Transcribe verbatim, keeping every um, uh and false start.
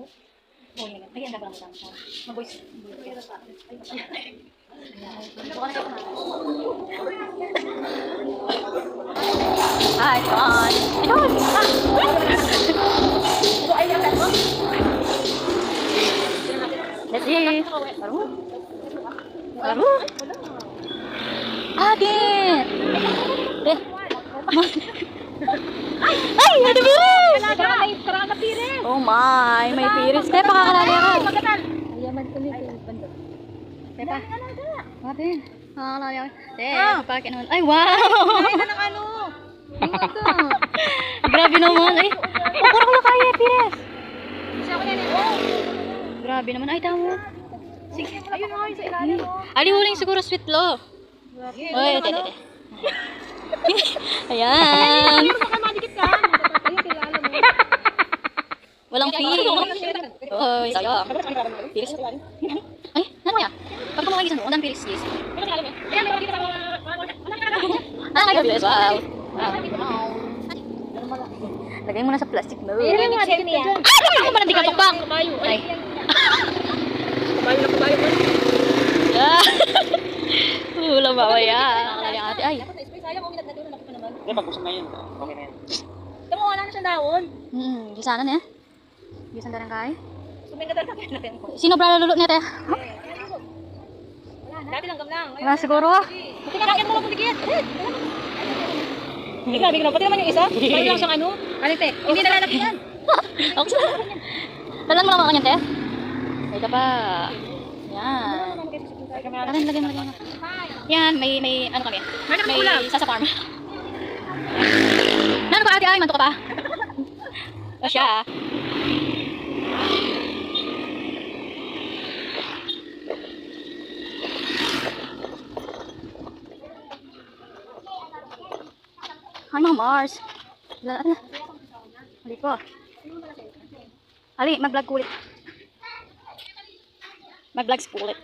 Oh, yan. Ay, ang gagawin ko. Maboys. Hi, John. Ayun. Ah. Let's see. Aru. Aru. Agit. Eh. Ay, Ate Pires! Karana, karana, Pires! Oh my, may Pires. Te, pakakalala ka. Ay, magatal. Ayaman ko ni Bandot. Te, pa. Ate, pakakalala ka. Te, Ah. Pakinuan. Ay, wow! Ay, ano, ano? Ano to? Grabe naman, ay. Puro ko na kaya, Pires. Isa ko na rin. Grabe naman, ay, tamo. Sige. Ayun, ay, sa ilalim, oh. Ali, huling siguro sweet lo. Oy, ate, ate. Ayan. Baka madikit ka. Ayun, kilala mo. Walang feel. Oy, sayang. Pilis. Ay, ano ya? Pag kumuha ng isang doon, ang pilis, yes. Ah, ay, pilis. Wow. Wow. Lagay mo na sa plastic, no? Ayun, mga dito niya. Ay, ako pala, hindi ka tukpak. Ay. Kabayo na kabayo. Ah. Wala ba kaya? Wala yung ate. Ay. Hindi, pag-usap na yun. Okay na yun. Ito mo, wala na siyang dahon. Hmm, gisanan eh. Gisan da lang kay. Sino bra lulu niya, te? Dati lang gamlang. Wala siguro. Buti ka, kaya mo lang dikit. Ikaw, bigla, pati naman yung isa. Parang lang siyang ano. Alin, te? Hindi na lalaki yan. Ako sa. Dalan mo lang ako kanyan, te. Ito pa. Yan. Akin, lagyan mo, lagyan mo. Yan, may, may ano kami. May sasa farm. Nanu ka, ate? Ay, manto ka pa. O siya. Hi, Mama Mars. Ala, ala. Ali po. Ali, mag-vlog kulit. Mag-vlogs kulit.